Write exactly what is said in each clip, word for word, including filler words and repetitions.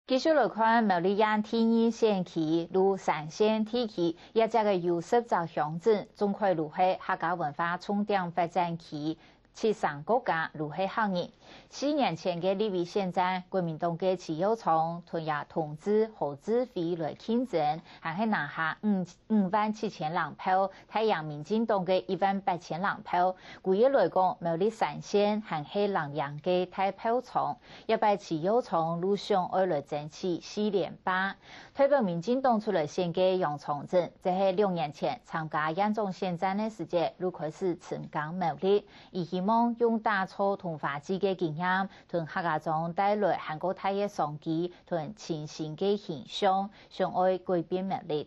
繼續來看苗栗縣第二選區，佇山線地區，這隻个有十隻鄉鎮，總概率係客家文化重點發展區，七成過加率係客人。四年前个立委選戰，國民黨个徐耀昌同這同志何志輝來競爭，還係拿下五五萬七千零票，大贏民進黨个一萬八千零票。歸個來講，苗栗三縣還係藍營个大票倉，這擺徐耀昌就想愛來爭取四連霸。代表民進黨出來選个楊長鎮，就係兩年前參加縣長選戰个時節，就開始深耕苗栗。佢希望用打造桐花季个經驗，同客家庄帶來還過大个商機，同清新个形象，想愛改變苗栗。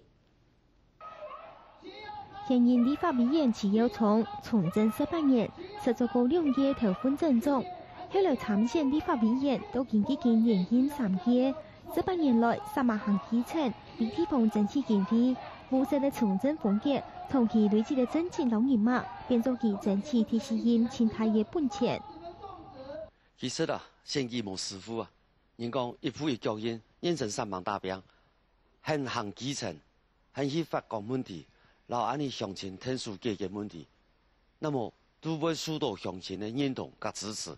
現任立法委員徐耀昌從政十八年，只做過兩屆頭份鎮長，後來參選立法委員都經歷經連任三屆。十八年來，煞猛行基層，為地方爭取經費，務實个從政風格，長期累積个政績摎人脈，變做佢爭取第四任盡大个本錢。其實啊，選舉無師傅啊，人講一步一腳印，人生煞猛打拚，還行基層， 還去發覺問題，摎恁呢鄉親𢯭手解決問題，那麼都會受到鄉親个認同佮支持。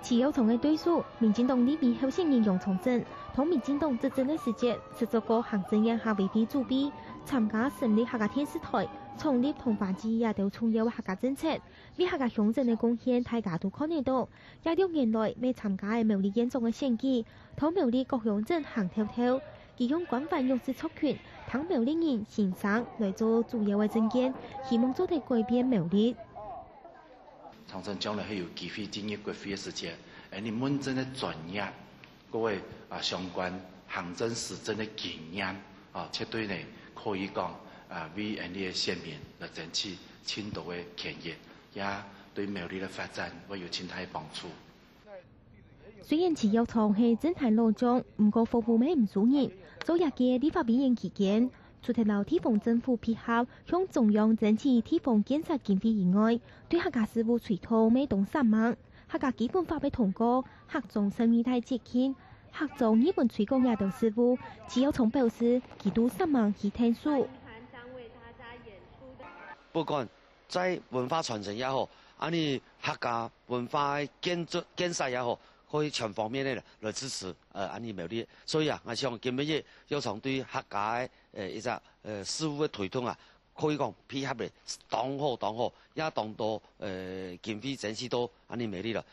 徐耀昌个對手，民進黨立委候選人楊長鎮，當民進黨執政个時節，就做過行政院客委會主委，參加成立客家電視台、創立桐花季這兜重要个客家政策，為客家鄉鎮个貢獻大家都看得到。這六年來，乜參加个苗栗縣長个選舉，在苗栗各鄉鎮行透透， 佢用關懷弱勢族群，聽苗栗人心聲來做主要个政見，希望做得改變苗栗。長鎮將來係有機會進入國會个時節，恁呢問政个專業，各位啊相關行政施政个經驗啊，絕對呢可以講啊為恁呢个選民來爭取盡多个權益，也對苗栗个發展會有盡大个幫助。 雖然徐耀昌係政壇老將，毋過服務乜毋輸人。做這屆立法委員期間，除忒摎地方政府配合，向中央爭取地方建設經費以外，對客家事務推動乜當煞猛。客家基本法个通過、客庄十二大節慶、客庄語文推廣這兜事務，徐耀昌表示，佢都煞猛去𢯭手。不管 在文化傳承也好，恁呢客家文化个建築、建設也好，可以全方面个來支持，呃，恁呢苗栗。所以啊，𠊎想今晡日耀昌對客家个，呃，一隻，呃，事務个推動啊，可以講配合个當好當好，也當多，呃，經費爭取到恁呢苗栗了。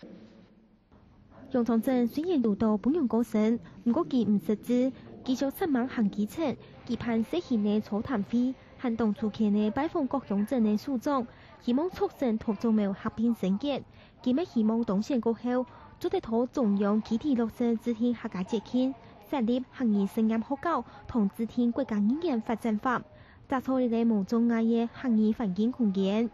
楊長鎮雖然堵著分人過身，毋過佢毋失志，繼續煞猛行基層，舉辦細型个座談會，還當出現个拜訪各鄉鎮个首長，希望促成桃竹苗合併升格。佢乜希望當選過後，做得在中央具體落實制定客家節慶，設立客語實驗學校同制定國家語言發展法，打造一個無障礙个客語環境空間。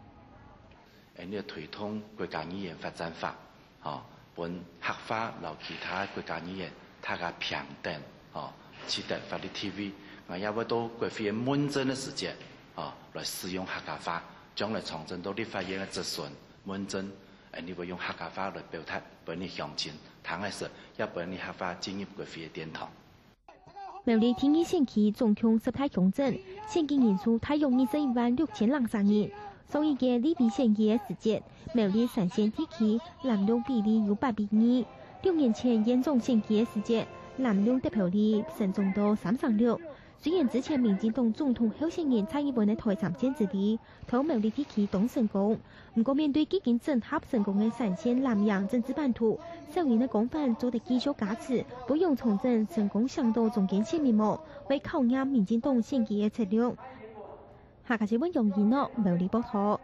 恁呢推動國家語言發展法，吼，分客話摎其他國家語言大家平等，吼，取得法律地位。𠊎也會到國會个問政个時節，吼，來使用客家話，將來長鎮到立法院个質詢、問政，恁呢會用客家話來表達分你鄉親聽个時，也分你客話進入國會个殿堂。 苗栗第二選區總共十大鄉鎮，選舉人數大約二十一萬六千零三人。上一屆立委選舉个時節，苗栗三縣地區藍綠比例有八比二。六年前縣長選舉个時節，藍綠得票率成長到三成六。雖然之前民進黨總統候選人蔡英文个台三線之旅，在苗栗地區當成功， 毋過面對既經整合成功个三線藍營政治版圖，小英个光環做得繼續加持，分楊長鎮成功搶到中間選民無，會考驗民進黨選舉个策略。客家新聞楊一諾，苗栗報導。